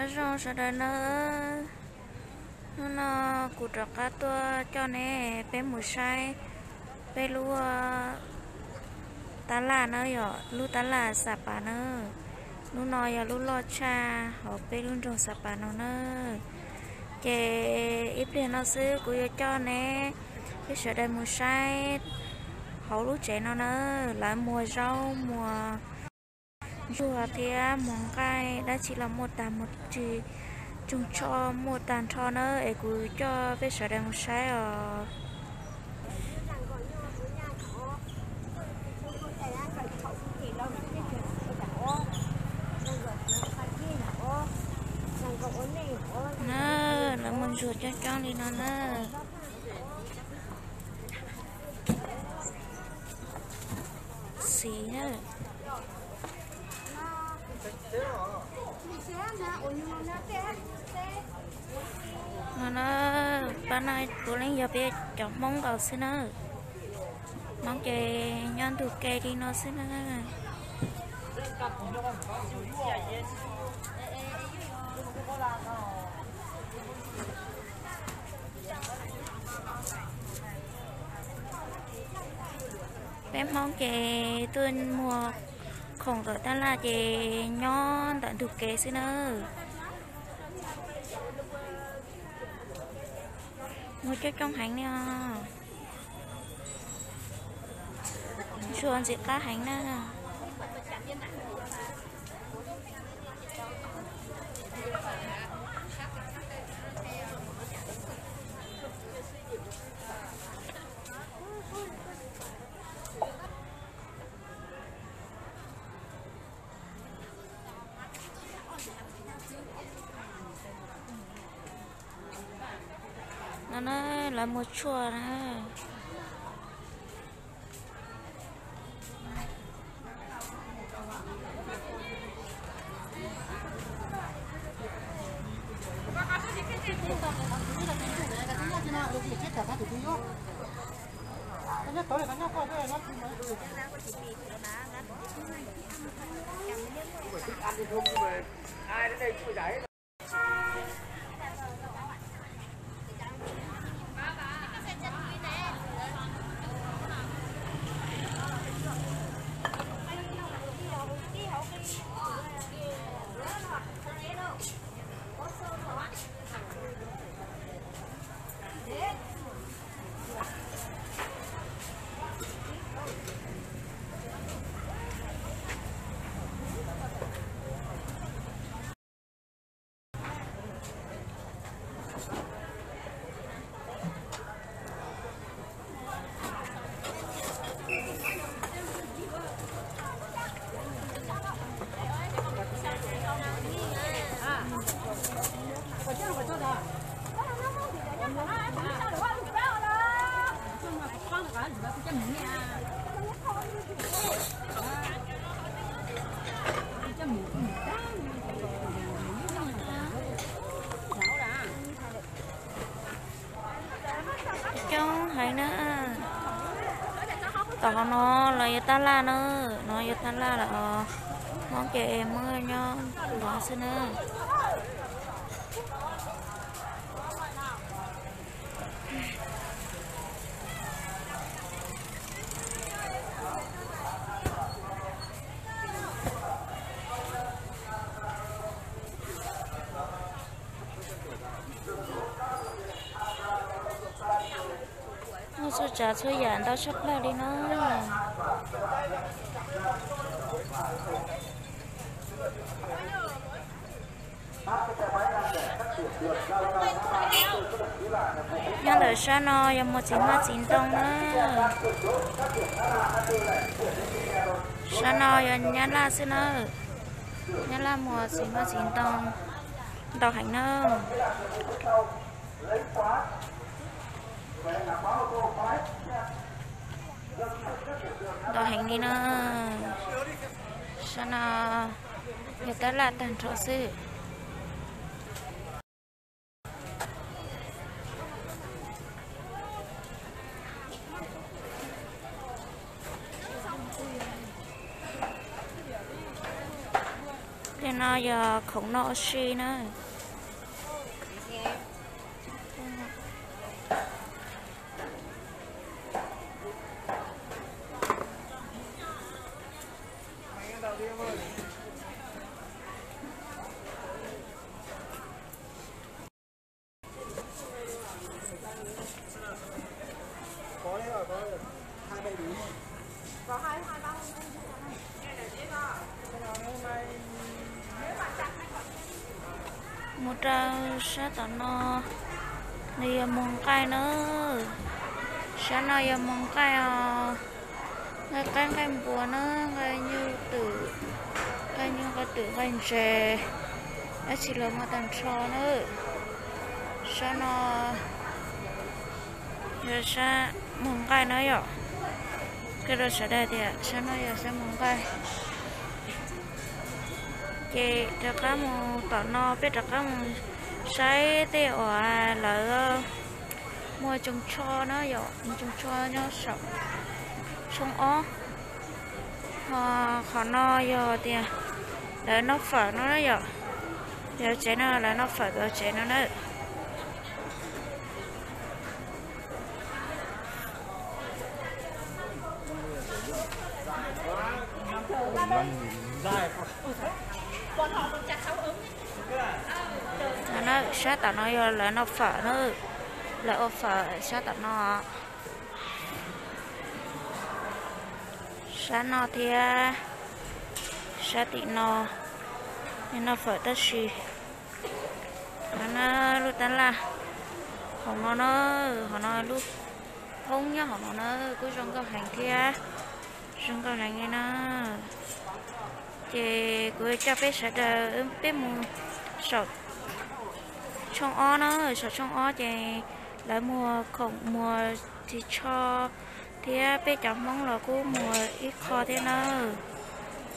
Nyob zoo sawv daws nawb, hnub no kuv rov qab tuaj coj neb peb mus saib peb lub tab laj na, yog lub tab laj Xa Pas na. Lub no yog lub loj tshaj hauv peb lub nroog Xa Pas no na. Ces ib pliag no xwb kuv yuav coj neb peb sawv daws mus saib hauv lub tsev no na. Lawv muag zaub, muag ntsuag thiab muag nqaij dab tsi los muaj tag, muag ris tsoog tsho muaj tag nrho na, es kuv coj peb sawv daws mus saib os. Na, lawv muag ntsuag coob coob li no na. Xis na. No na, pab no puav leej yog peb cov Hmoob nkaus xwb na. Hmoob ces nyob ntug ke li no xwb na. Peb Hmoob ces tuaj muag khoom tom tab laj ces nyob ntawm ntug kev xwb na. Muag coob coob heev li os. Ntsuag ntxim qab heev na. No na, lawv muag tshuaj na. Coob heev na. Tom qhov no los yog tab laj na, no yog tab laj lawm os. Hmoob ces muab nyob no xwb na. Muaj txhua tsav txhua yam ntau tshaj plaws li no. Nyob ntawm sab no yog muag txiv hmab txiv ntoo na. Sab no yog nyab laj xwb na. Nyab laj muag txiv hmab txiv ntoo ntau heev na. Ntau heev li na. Sab no yog tab laj tag nrho xwb. Pliag No yog khoom noj ua si na. Mus rau sab tom no, nws yog muag nqaij na. Sab no yog muag nqaij os. Nqaij qaib nqaij npua na, nqaij nyuj twm, nqaij nyuj nqaij twm nqaij ntses, dab tsi los muaj tag nrho na. Sab no yog sab muag nqaij na yom. Qhia rau sawv daws tias sab no yog sab muag nqaij. Ces rov qab mus tom no, peb rov qab mus saib tej uas lawv muag tsoos tsho na yom, muag tsoos tsho nyob saum tshooj ob. Ho qhov no yog tias lawv noj fawm no na yom. Yog tsev no lawv noj fawm, yog tsev no na. Sab tom no yog lawv noj fawm na, lawv ua fawm sab tom no. Sab no thiab sab tim no, noj fawm tab sis no na, lub tab laj hauv no na, hauv no lub thoob nyob hauv no na, kuj zoo nkauj heev thiab, zoo nkauj heev li na. Ces kuv coj peb sawv daws peb mus saum tshooj ob na, saum tshooj ob ces lawv muag khoom muag ris tsho thiab peb cov Hmoob los kuj muag ib qho thiab na.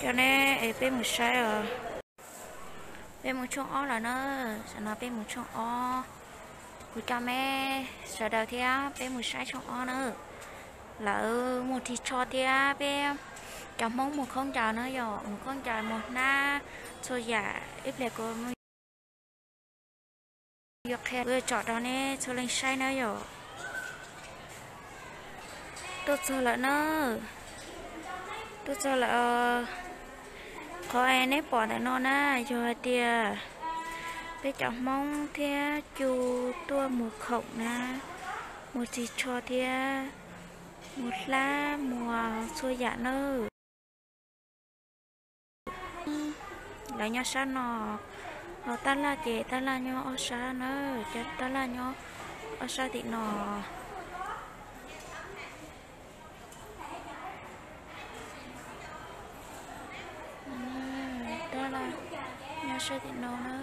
Coj neb es peb mus saib os. Peb mus tshooj ob lawm na, tam no peb mus tshooj ob. Kuv coj peb sawv daws thiab peb mus saib tshooj ob na. Lawv muag ris tsho thiab peb cov Hmoob muag khaub ncaws na yom, muag khaub ncaws muag hnab txhua yam ib pliag kuv yuav qhia, kuv yuav tsom rau neb txhua leej saib na yom. Tuaj txog lawm na, tuaj txog lawm. Qhov es neb pom ntawm no na, yog hais tias peb cov Hmoob thiab Cu tuaj muag khoom na, muag ris tsho thiab muag hlab muag txhua yam na. Lawv nyob sab no, ho tab laj ces tab laj nyob ob sab na, cov tab laj nyob ob sab tim no. Tab laj nyob sab tim no na.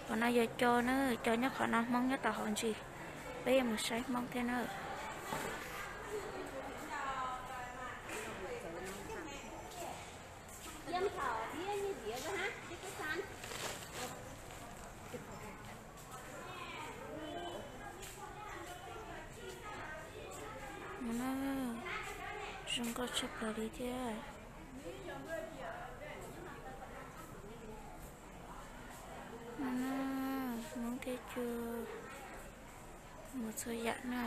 Qhov no yog co na, co nyob qhov no, Hmoob nyob tom hauv ntsis. Peb yuav mus saib Hmoob thiab na. Zoo nkauj tshaj plaws li thiab. Hmoob thiab Cu mus txhua yam na.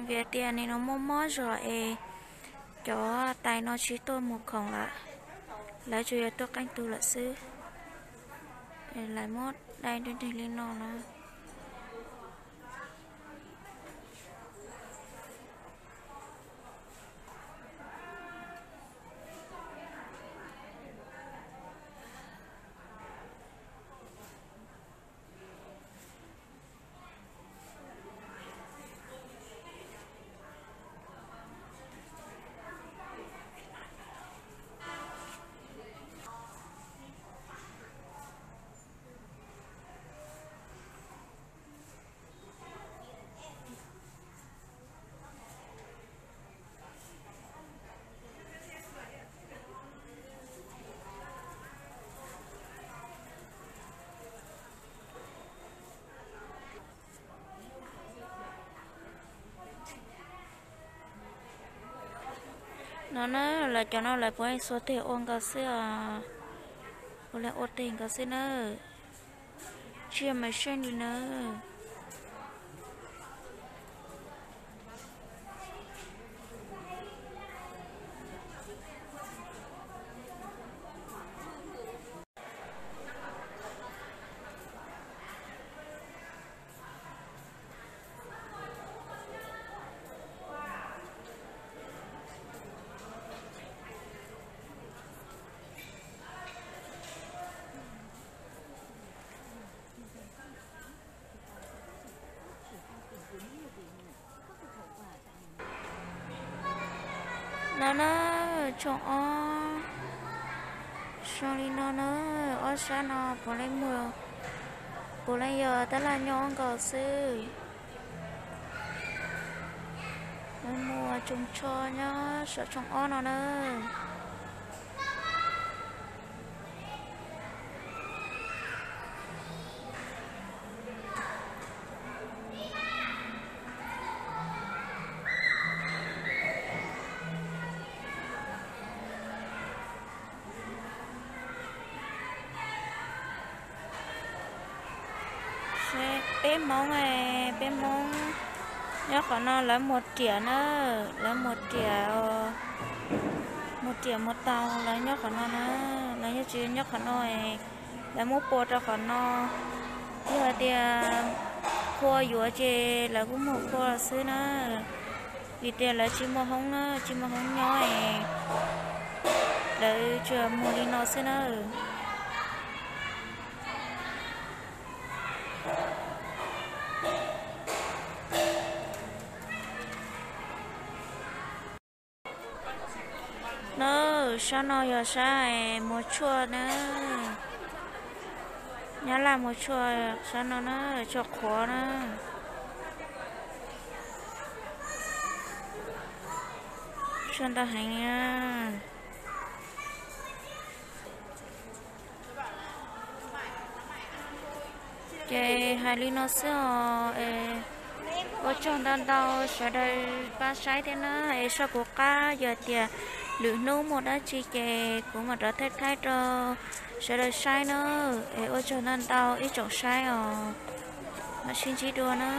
Vim tias nim no muaj mob zog es cov tais no tsis tuaj mus khoom lawm, lawv tsuas yog tuaj qeej tug lawm xwb. Lawv muab dai nreg nreg li no na. Na, lawv cov no lawv puav leej xuas teg ua nkaus xwb os. Puav leej ua teg nkaus xwb nawb. Tsiaj mas seej li nawb. No na, tshooj ob zoo li no na, ob sab no puav leej muag, puav leej yog tab laj nyob nkaus xwb. Muaj tsoos tsho nyob saum tshooj ob no na. Peb Hmoob, peb Hmoob nyob qhov no lawv muag riam na, lawv muag riam, muag riam muag taus lawv nyob qhov no na, lawv yeej tsis nyob qhov no, lawv muab pua rau qhov no. Yog hais tias qhua yuav ces lawv kuj muag qhua xwb na, vim tias lawv tsis muaj hoob na, tsis muaj hoob nyob, lawv tsuas muag li no xwb na. Na, sab no yog sab muag tshuaj na, Nyab Laj muag tshuaj sab no na, tshuaj qhuav na, tshuaj ntau heev li na. Ces hais li no xwb os, ua tsaug ntau ntau sawv daws pab saib thiab na, es soj kuv qab yog tias lwm hnub muaj dab tsi ces kuv mam rov thaij thaij rau sawv daws saib na, es ua tsaug ntau ntau ib tsoom saib os, mam sib ntsib dua na.